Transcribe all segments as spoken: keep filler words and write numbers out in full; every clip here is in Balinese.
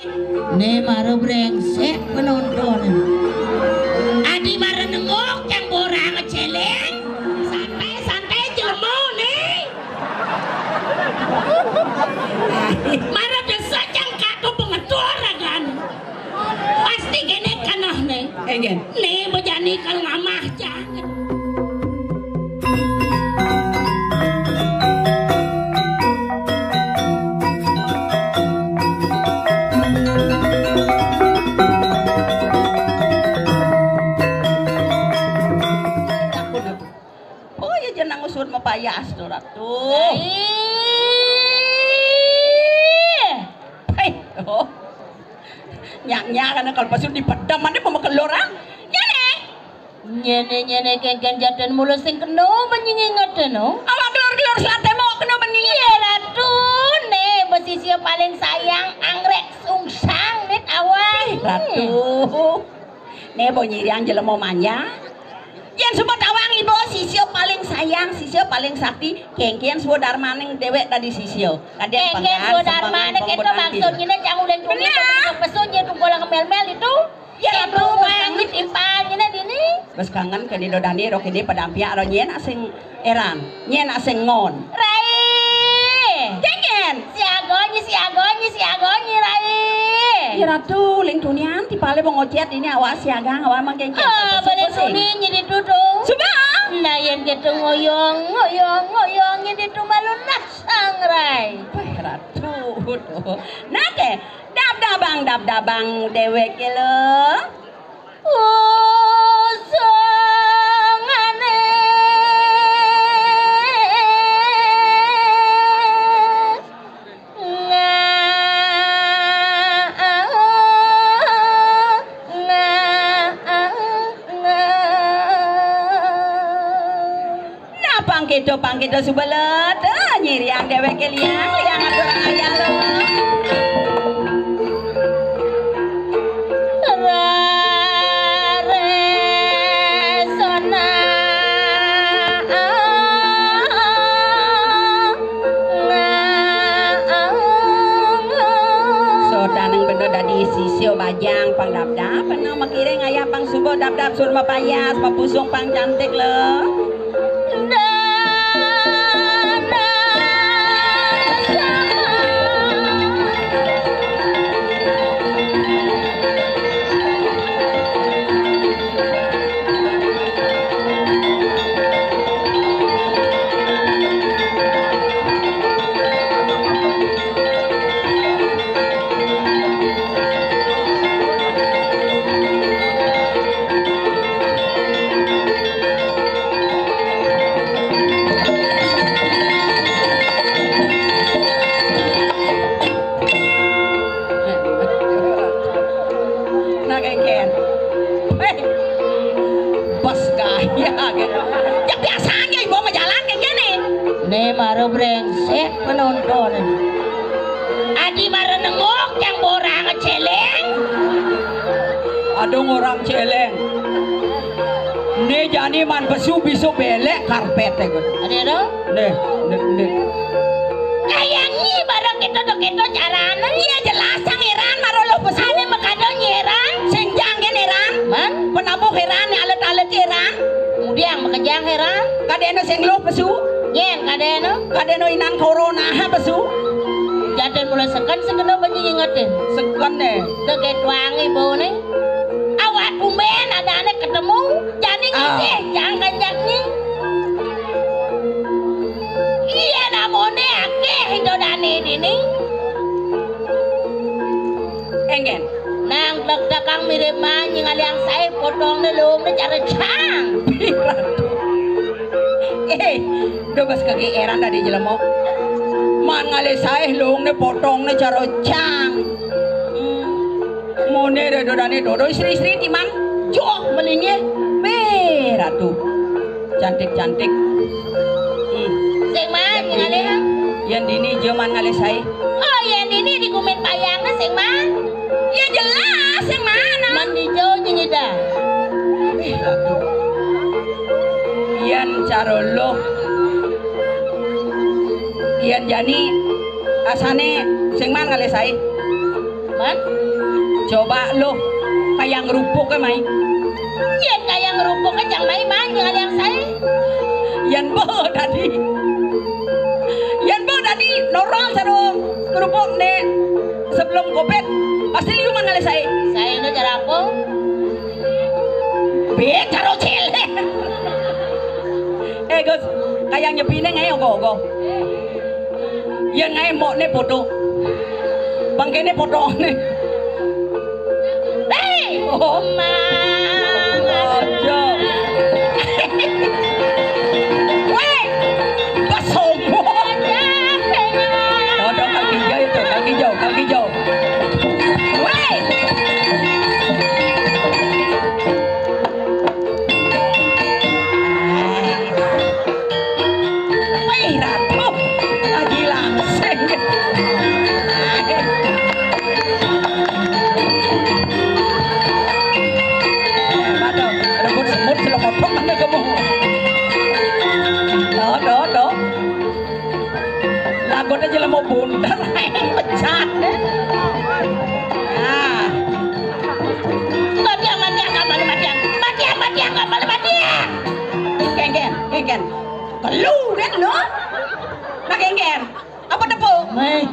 Né mara brengsek penonton. Adi mara nengok yang borang celeng. Santai, santai, jelema né. Mara desa cang kato pengetor ragan. Pasti kéné kanah né. Enggén. Né bejani kal ngamah cang. Oh, ya jenang usut mapayas to, Ratu. Ih. Hei, oh. Nyak-nyak kana kal pasut di pedam ane pama kelor, ah. Ya, né. Nyene, nyene, kénkén jaten mula sing kena menyingi ngeteno. Awak kelor-kelor selate mau kena menyingi. Iya, Ratu, né, besi sia paling sayang anggrek sungsang nit awak. Ih, Ratu. Né bo nyiriang jelema manja. Yén suba tawang ibu, sisia paling sayang, sisia paling sakti, kénkén suba darmaning déwék dadi sisia. Kadén kénkén suba darmané kéto maksudné cang uleng tuni. Bener. Pesun yén tungkol mel-mel itu. Ya, Ratu, bangit impal nyina dini. Bes kangen kéné do dani ro kéné padampiak ro nyén asing éran, nyén asing ngon. Rai. Kénkén. Siaga nyi, siaga nyi, siaga nyi, Rai. Ya, Ratu, ling tunian, tipalé bang ojét ini awak siaga, awak mangkénkén. Ah, balik tuni nyi ditu to. Suba. Nah, yén kéto ngoyong, ngoyong, ngoyong nyi ditu malu nasang, Rai. Wéh, Ratu to. Nah, ké, dab-dabang, dab-dabang déwék ké lo. Usung ané. Nga, nga, nga. Nah, pang kéto, pang kéto suba lé, nyiriang déwék ké liang, liang aturang ayah lo. Raré sona. Sodaneng benda dadi sisia bajang pang dapdap, pernah makiring ayah pang suba dapdap sur mapayas, mapusung pang cantik lo. Nah, kénkén. Héi. Bos gaya gitu. Ya biasanya ibu mah jalan kayak gini. Né mara brengsek penonton. Adi mara nengok yang borang celeng. Ada orang celeng. Né jani man pesu bisa belek karpet ya, Gun. Ada, ada? Né, né, né. Kayak nyi barang kita tuh kita carane. Iya jelas sang éran mara luh pesu. Ane makada nyi éran. Sing jang gén éran. Man? Penabuh éran né alet-alet éran. Kemudian makejang éran. Kadéna sing luh pesu. Nyén kadéna. Kadéna inan corona ha pesu. Jaten mula seken seken apa nyi ingetin? Seken deh. Deket wangi bau nih. Awak tumben ada anak ketemu. Jani ah. Ngidih, jangan kanjak nyi. Iya, namone akéh itu dani dini. Enggén. Nang dakang mirip manyi ngaliang saé potongné luungné cara cang. Eh, do bas kagééran dadi jelema. Man ngalih saé luungné potongné cara cang. Hmm. Mone redo dane dodo istri-istri timan joh melinye. Weh, Ratu. Cantik-cantik. Hmm. Sing man, ngalih. Yang dini jaman ngalih saé. Oh, yang dini di gumin payang sing man. Ya jelas sing mana? Man hijau nyida. Weh, Ratu. Yang carolo. Yang jani asane sing man ngalih saé. Kan? Coba lu kaya ngrupuk mai. Yén kaya ngrupuk jang mai, mai ngalih saé. Yén mbok dadi. Yén mbok dadi normal sareng ngrupuk né sebelum covid, pasti liu man ngalih saé. Saé né cara apa? Bé karo célék. Eh, Gus, kaya nyepiné ngaé ogo-ogo. Yén ngaé mbokné foto. Bangkéné fotoné. Hei! Oh. Mang. Aja. Wéh, pas sombong. Aja, kayaknya. Dodok kaki hijau itu, kaki hijau, kaki hijau. Wéh. Wih, Ratu, lagi langsing. Aduh, rebut semut, celokopok, mana kamu? Tuh, tuh, tuh. Lagu aja lemo bunter, pecah. Nah. Matiang, matiang, kapan matiang? Matiang, matiang, kapan matiang? Kéngkén, kéngkén. Kelu kan lo? Nah, kéngkén. Apa tepuk? Mei.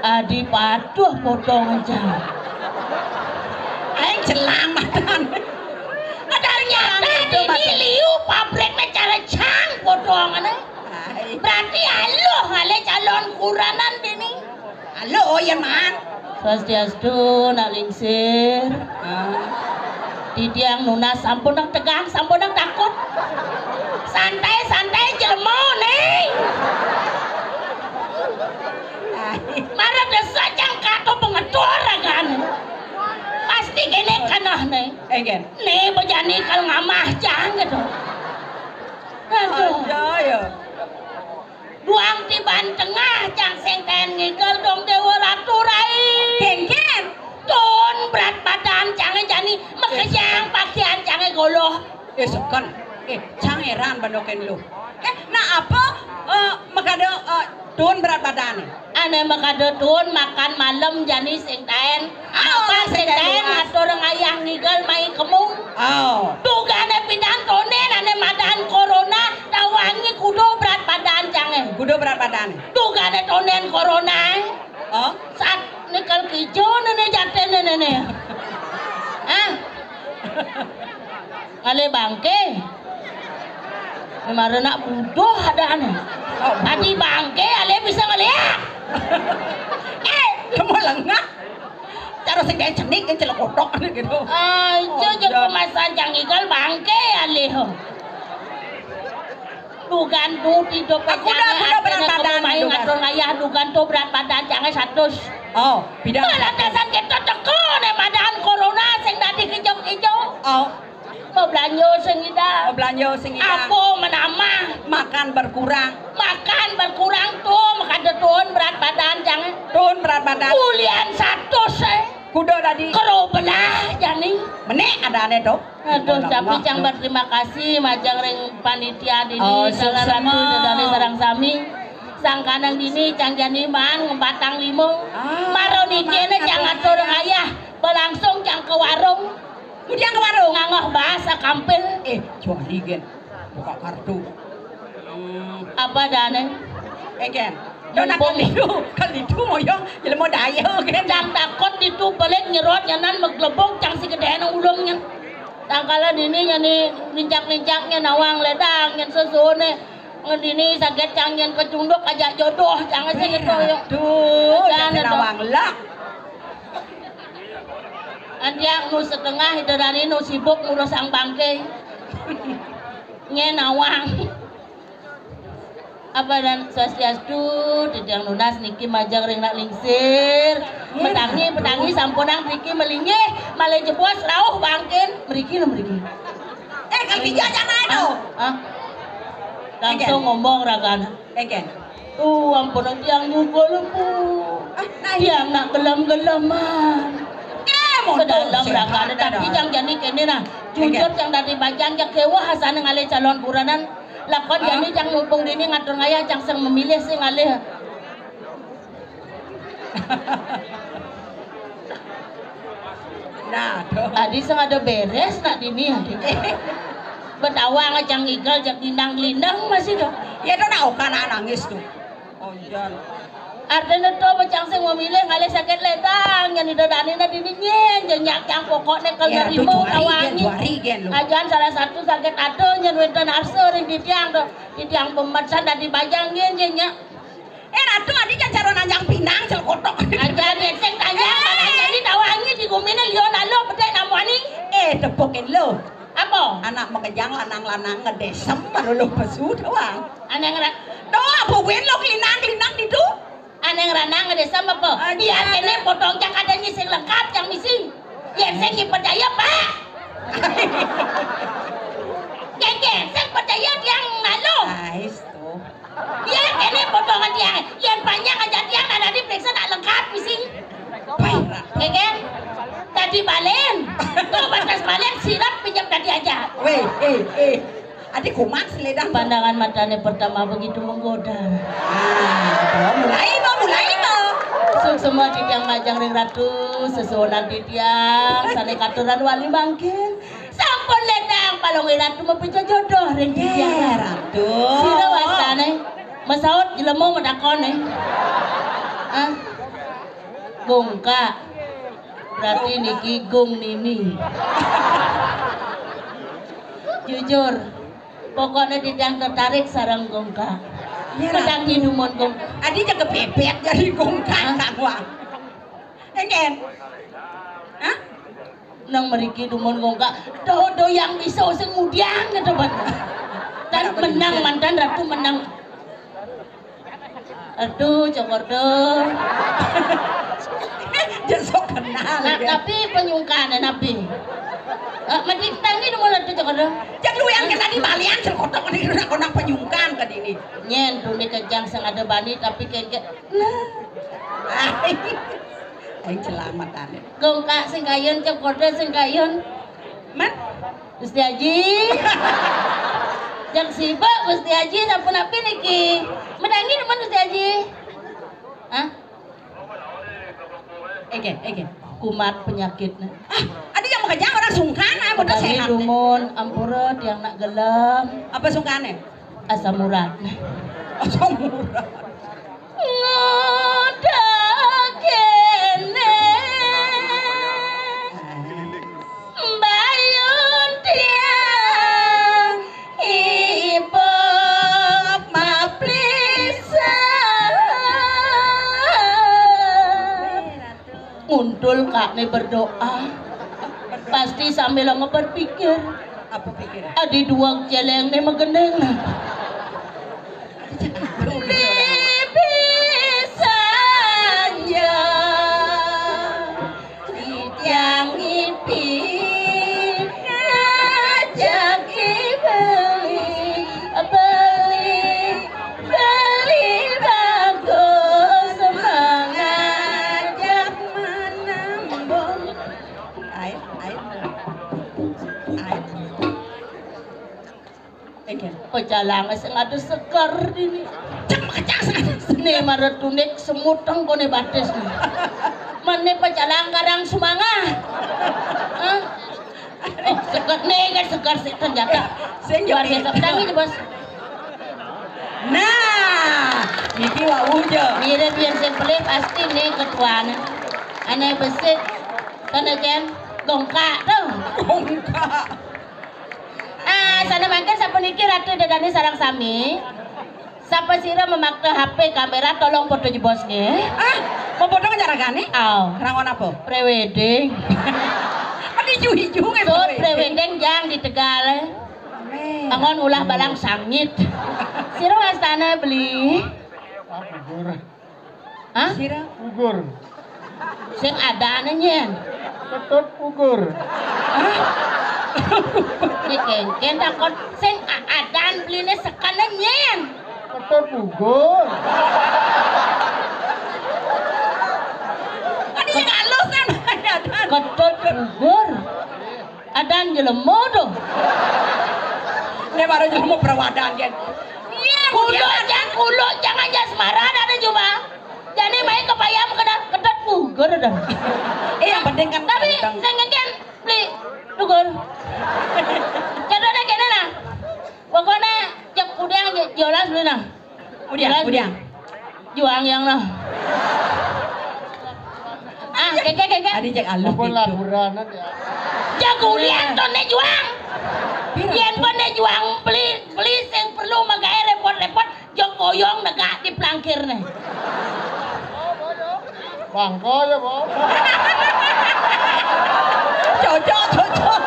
Adi patuh potong aja. Aing celamatan. Nah, ternyata ini liu pabrik cara cang potongan. Berarti aluh ngalih calon kuranan dini. Aluh, oh iya, Man. Swastiastu, nak lingsir. Ah. Titiang nunas, sampun nang tegang, sampun nang takut. Santai, santai, jelema né. Mara desa cang kato pengetor ragan. Pasti kéné kenehné. Éngkén. Né bejani kal ngamah cang gitu. Aduh. Aja ya. Duang tiban tengah cang sing taén ngigel dong Déwa Ratu Rai. Kéngkén. Tuun berat badan cangé jani makejang, pakian cangé goloh. Eh, seken. Eh, cang héran bandokin lu. Eh, nah apa, eh, makada, eh, tuun berat badan? Ané makada tuun makan malem jani sing taén. Ah, apa sing taén ngatur ngayah ngigel mai kemu. Oh. Dugané pidan tondén ané madan corona, tawangi kuda berat badan cangé. Kuda berat badan. Dugané tondén corona. Oh. Sat né kal kijo né, né jatin né, né. Hah? Ngalih bangké. Mara nak buduh adané. Oh, buduh. Adi bangké alih bisa ngeliak. Eh, kamu lengah. Cara sing kayak cenik, kayak celek kotok gitu. Ah, itu aja pemasan cang ngigel bangké alih. Dugan tu tidur. Aku dah, aku dah berat badan, main ngatur ngayah dugan tu berat badan cangé satus. Oh, pidan. Malah dasar kita teko né madan corona sing dadi kijo-kijo. Oh. Mau belanja sing ida. Mau belanja sing ida. Apa menambah? Makan berkurang. Makan berkurang tuh, makada tuun berat badan cangé. Tuun berat badan. Ulian satus, eh. Kuda dadi. Kero belah jani. Menék adané tuh. Aduh, tapi cang berterima kasih majeng ring panitia dini, oh, Dalam Ratu suksma. Dani sareng sami. Sangkaning dini cang jani maan ngebatang lima. Ah, mara niki né cang ngatur ngayah, berlangsung cang ke warung. Kemudian ke warung. Nganggoh bahasa kampil. Eh, cuali gén. Buka kartu. Hmm. Apa adané? Éngkén. Dona mumpung kalidu, kalidu moyong, jelema daya gén. Cang takut ditu balik nyerot nyanan meglebok cang si gedé nang ulung nyén. Tangkala dini nyani nincak-nincaknya nawang ledang nyén sesuuné. Ngendini saget cang nyén kecunduk ajak jodoh cang sing gitu yo. Aduh, nawang lah. Andiak nu setengah ida dani nu sibuk ngurus ang bangké. Nyén nawang. Apa dan swastiastu, titiang nunas niki majeng ring nak lingsir. Petangi, petangi sampunang niki melinggih, malih jebos rauh bangkin, mriki lho mriki. Eh, kaki jajan ae to. Hah? Langsung ngomong ragana. Éngkén. Tuh, ampun tiang nyugul, Bu. Ah, nah, tiang nak gelem-geleman. Eh, modal. Ke dalam ragana, tapi tiang jani kéné nah. Jujur tiang dadi bajang, tiang kéweh asané ngalih calon kuranan. Lakon jani cang mumpung dini ngatur ngayah cang sing memilih sing ngalih. Nah, tuh. Adi sing ada beres nak dini adi. Betawang aja ngigel, jak nindang-lindang masih tuh. Ya tuh, nak oka nak nangis tuh. Oh, iya. Artinya tuh, bocang sing memilih ngalih sakit letang, yang ida dani na dini nyen, jenyak yang pokoknya kalau nerima tuh, juari, tawangi. Juari, gen, lo. Ajan salah satu sakit atuh, nyen wenten arsa ring titiang tuh. Titiang pemesan dadi bajang nyen, jenyak. Eh, Ratu, adi jangan cara nanjang pinang, celkotok. Aja, nyen sing tanya, eh, mana jadi tawangi di gumine lion alo, bedek namuani. Eh, tepukin lo. Apa? Anak makejang lanang-lanang ngedesem baru lo pesu doang. Aneh ngera-, doh, apa wen lo kelinang-kelinang ditu? Aneh ngeranang ngedesem apa? Aja. Biar kene potong jak ada nyising lengkap yang mising. Yen sing percaya, Pak. Yen, yen sing percaya tiang malu. Ais tuh. Biar kene potongan tiang. Yen panjang aja tiang, nah, nanti periksa nak lengkap mising. Baik. Keken. Tadi balen. Tuh batas balen, sirap pinjam tadi aja. Weh, eh, eh. Adi kuman seledang. Pandangan matane pertama begitu menggoda. Ah, mulai, Mbak, mulai, Mbak. Suksma titiang majeng ring Ratu, sesuunan titiang, sane katuran wali mangkin. Sampun letang palungguh Ratu mapica jodoh ring titiang. Iya, Ratu. Sira wastane? Masaut jelema madakone. Ah. Gongkak. Berarti niki gung nini. Jujur, pokoknya titiang tertarik sareng gongkak. Iya, Ratu. Pedang dumun gongkak. Adi jaga bebek jadi gongkak. Hah? Tangwa. Engen. Hah? Nang mriki dumun gongkak, do, do yang bisa sing ngudiang gitu, Pak. Dan menang, mantan Ratu menang. Aduh, Cokordo. Dia sok kenal, nah, ya. Tapi penyungkan, nabi. Eh, mending tangi dumun Ratu, Cokordo. Jangan lu yang kena di balian, celkotok di nak konak penyungkan ke dini. Nyen, dunia kejang sing ada bani, tapi kengke. Nah. Aing selamat ane. Gongkak sing kayun, Cokordo sing kayun. Man? Gusti Haji. Jang sibuk Gusti Haji sampun api niki. Medangi nemen Gusti Haji. Hah? Ege, ege. Kumat penyakitnya. Ah, ada yang mau kejang orang sungkan, ah, bodoh sehat. Dumun, ampura, tiang nak gelem. Apa sungkannya? Asam urat. Asam urat. Ngoda kene. Bayun tiang ibup maplisan. Nguntul kakne berdoa. Pasti sambil berpikir. Apa pikir? Adi duang celeng ne megeneng. Bibi sanja, titiang ipi ngajak beli, beli, beli bagus mengajak menambung. Air, air. Air. Pecalang sing ada seger dini. Cek makecang sing ada seger. Nih, mara tunik semut tengkone batis nih. Mane pecalang karang sumanga. Hah? Oh, seger nih, kan seger sih ternyata. Sing luar biasa. Tangi nih, Bos. Nah, niki wau je. Mirip yen sing pelih pasti nih ketuane. Ane besik. Kan, Ken? Gongkak tuh. Gongkak. Ah, sana mangkin sapuniki Ratu Ida Dane sareng sami. Sapa sira memakta H P kamera, tolong foto jebos nggih. Ah, mau foto ngejaragane? Aw. Rangon apa? Prewedding. Kan hiju-hiju nggih. Sut prewedding jang di Tegal. Amin. Angon ulah balang sangit. Sira wastane beli? Apa, Gur? Hah? Sira? Ugur. Sing adane nyen. Ketut ugur. Hah? Ini kengken takon sing a-, adan beline sekane nyen. Ketut ugur. Kan ini halus kan? Ketut ugur. Adan jelema tuh. Ini baru jelema perawadan kan. Iya, kulo aja kulo jangan jasmara ada cuma. Jani main ke payam kena Gur dah. Eh, yang penting kan tapi sing ngeken beli dugur. Jadone kene nah. Pokoknya cek kudiang jolas beli nah. Kudiang, kudiang. Juang yang nah. Ah, keke keke. Adi cek alus. Apa gitu. Laburan aja. Jago lian tone juang. Yen bene juang beli beli sing perlu magae repot-repot. Jok koyong negak di pelangkir nih. Bangko ya, Bo. Cocok, cocok.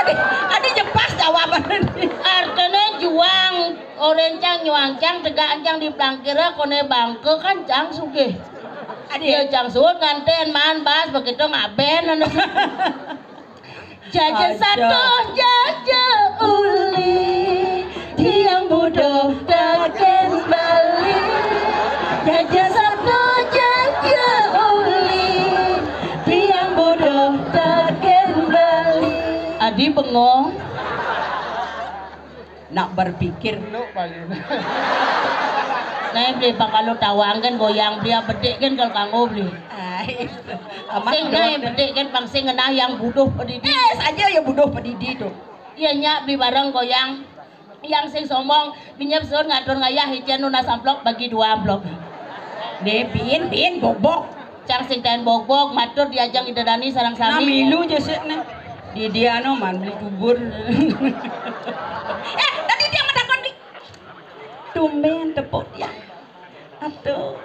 Adi, adi jepas jawaban ini. Artinya juang, orang cang nyuang cang tegak cang di pelangkir kone bangko kan cang sugih. Adi ya cang suut nganten man bas begitu ngaben anu. Jaja satu, jaja uli, tiang budo taken bali. Jaja satu, jaja uli, tiang budo taken bali. Adi bengong. Nak berpikir. Lu paling. Nah, beli bang kalau tawang kan goyang beli bedik kan kalau kanggo beli. Ai, amat sing nae bedik kan bang sing ngenah yang buduh pedidi. Eh, saja ya buduh pedidi tuh. Iya nyak beli bareng goyang. Yang sing sombong binyep sun ngatur ngayah hician nunas amplop bagi dua amplop. Deh bin bin bobok. Cang sing tain bok-bok matur diajang Ida Dani sareng sami. Nah, milu jesik nih. Di dia no man beli kubur. Eh, tadi dia matakon di. Tumben tepuk dia. Aduh.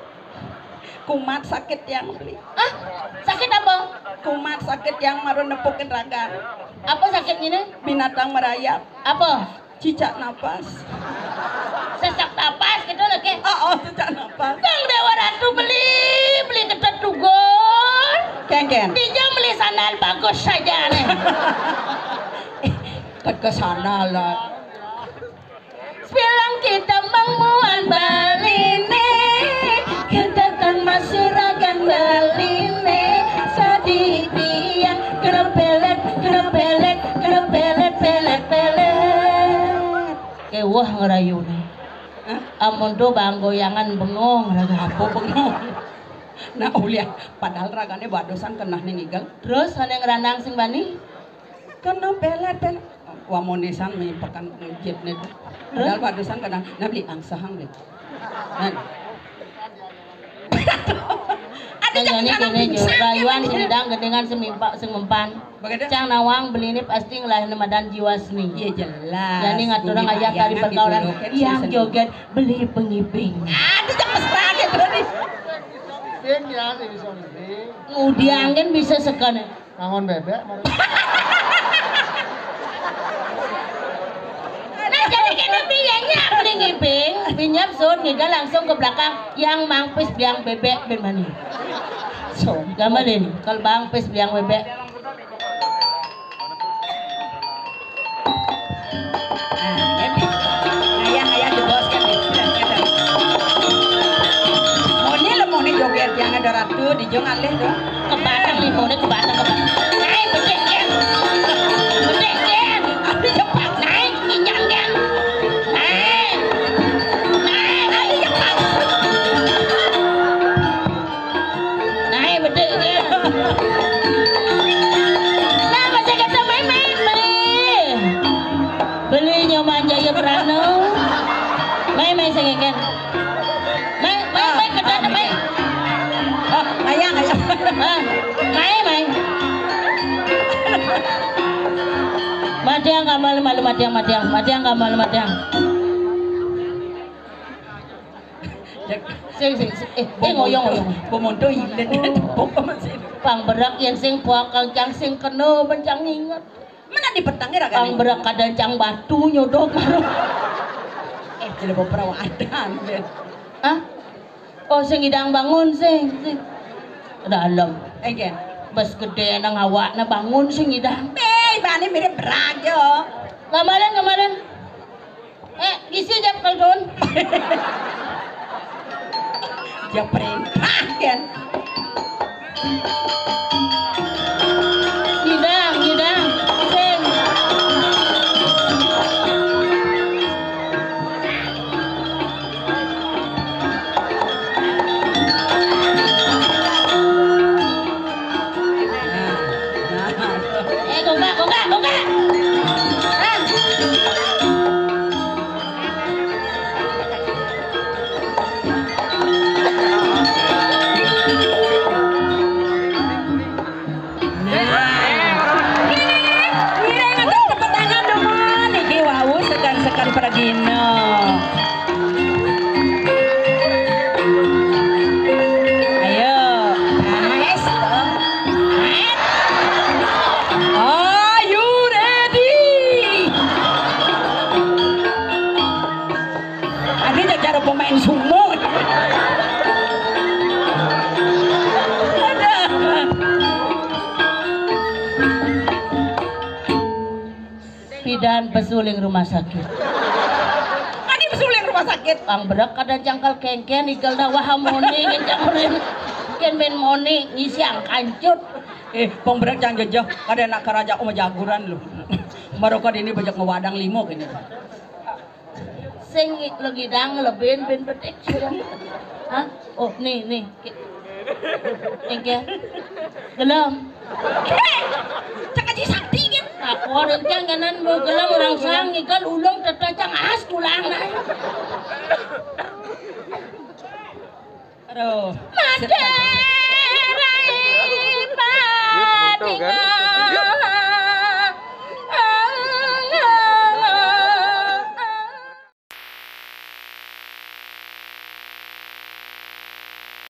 Kumat sakit yang beli. Ah, sakit apa? Kumat sakit yang maru nepukin ragan. Apa sakitnya nih? Binatang merayap. Apa? Cicak napas. Sesak napas gitu lagi. Oh, oh, cicak napas. Kang Dewa Ratu beli, beli ketet dugun. Kengken. Dijang beli sandal bagus saja nih. Ket ke sana lah. Bilang kita mengmuan baline, kita kan masih ragan baline. Sadi dia kerepelet, kerepelet, kerepelet, pelet, pelet. Kewah ngerayu nih. Hah? Amun tuh bang goyangan bengong raga. Apa bengong? Nah, ulian padahal ragane badosan kenah ning igel. Terus ane ngeranang sing bani? Kena pelet pelet. Wah, monesan mi pekan ngejit nih tuh. Padahal badosan kenah. Nah, beli angsahang deh. Nah. Ada yang kene jo, rayuan sing idang gendengan sing mimpak sing mempan. Cang nawang beli ini pasti ngelahirne madan jiwa seni. Iya jelas. Jadi ngaturang ayah tari pergaulan yang joget beli pengibing. Ada yang mesra gitu nih. Sing ya, sing bisa ngibing. Ngudiang kan bisa sekene. Bangun bebek. Nah, jadi kene piye nyak beli ngibing, binyap sun ngiga langsung ke belakang yang mangpis biang bebek ben mani. So, gamalin, kalau bangpis biang bebek. Nah, ini. Ayah, ayah, jebos kan, nih. Udah, udah. Moni lo, moni joget yang ada ratu, di jong alih tuh. Kebatang nih, moni kebatang, kebatang. Naik, betik, kan. Betik, kan. Tapi cepat. Naik, injang, kan. Naik. Naik, ayo cepat. Nah, betul ya. Nah, masih kata main-main beli. Beli nyoman jaya prano. Main-main sing kan. Main, main, main, ke dalam, main. Oh, ayang, ayang. Ah, main, main. Matiang kamal malu matiang matiang matiang kamal matiang. Sing, sing, sing. Eh, eh, ngoyong, ngoyong. Bomondo ilen. Tepuk apa sih? Pang berak yen sing buang kang cang sing kena mencang inget. Mana di petangnya raga? Pang berak kadang cang batu nyodok karo. Eh, jadi bawa perawadan, ya. Hah? Oh, sing idang bangun, sing, sing. Dalam. Eh, gen. Bas gede nang awakna bangun sing idang. Eh, ibane mirip berajo. Kemarin, kemarin. Eh, isi jam keldon. Dia perintah kan. Ngidang, ngidang. Sing. Are you ready? Ada cara pemain sumo. Ada. Pidan pesuling rumah sakit. Adi pesuling rumah sakit. Pang berek kada cangkal kengken, igal da wah moni, ngencang urin. Ken ben moni, ngisiang kancut. Eh, pang berek cang jejeh, kada nak karaja uma jaguran lu. Baru kau ini bejek ngewadang limo kini. Sing lagi dang leben ben betik sudah. Hah? Oh, nih, nih. Engke. Gelem. Cak aji sakti kan? Aku orang cang kanan mau gelem orang sang ikan ulung tetacang as tulang nah. Aduh. Madai padingan.